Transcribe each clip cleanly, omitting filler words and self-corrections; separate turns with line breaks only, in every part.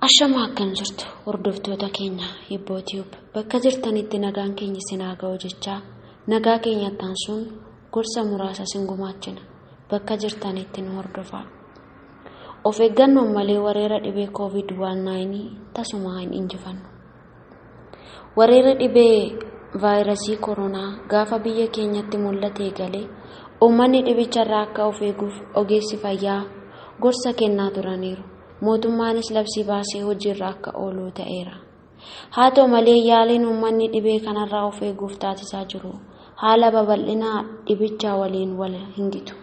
Ashama akkam jirtu hordoftoota keenya Hibboo Tube bakka jirtanitti nagaan keenya isin haa ga'u jechaa nagaa keenya taansuun gorsa muraasa isin gumaachina bakka jirtanitti nu hordofaa. Of eeggannoon malee wareera dhibee COVID-19 tasuma hin injifannu. Wareera dhibee vaayirasii koronaa gaafa biyya keenyatti mul'ate galee uummanni dhibicharraa akka of eeguuf ogeessi fayyaa gorsa kennaa turaniiru. Mootummaanis labsii baasee hojiirra akka oolu ta'eera. Haa ta'u malee yaaliin uummanni dhibee kanarraa of eeguuf taasisaa jiru haala babal'inaa dhibichaa waliin wal hin gitu.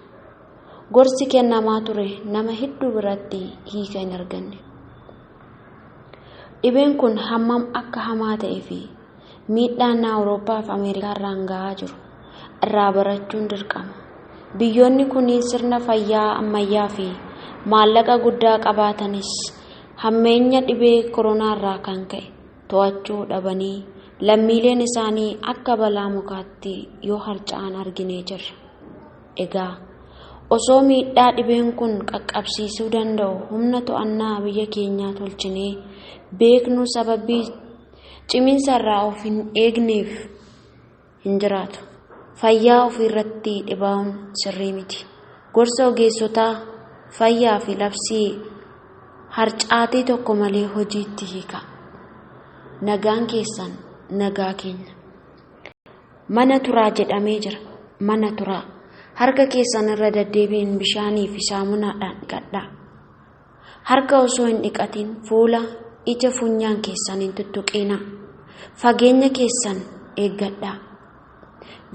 Gorsi kennamaa ture nama hedduu biratti hiika hin arganne. Dhibeen kun hammam akka hamaa ta'ee fi miidhaan Awurooppaa fi Ameerikaa irraan gahaa jiru irraa barachuun dirqama. Biyyoonni kunniin sirna fayyaa ammayyaa fi maallaqa guddaa qabaatanis hammeenya dhibee koronaa irraa kan ka'e to'achuu dhabanii lammiileen isaanii akka balaa mukaatti yoo harca'an arginee jirra. Egaa osoo miidhaa dhibeen kun qaqqabsiisuu danda'u humna to'annaa biyya keenyaa tolchinee beeknu sababii cimiinsa irraa of hin eegneef hin jiraatu. Fayyaa ofiirratti dhibaa'uun sirrii miti. Gorsa ogeessotaa fayyaa fi labsii harcaatii tokko malee hojiitti hiika. Nagaan keessan nagaa keenya. Mana turaa jedhamee jira. Mana turaa. Harka keessan irra deddeebiin bishaanii fi saamunaadhaan dhiqadhaa. Harka osoo hin dhiqatin fuula ija funyaan keessan hin tuttuqinaa. Fageenya keessan eeggadhaa.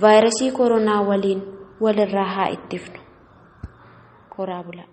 Vaayirasii koronaa waliin walirraa haa ittifnu. Koraa bulaa.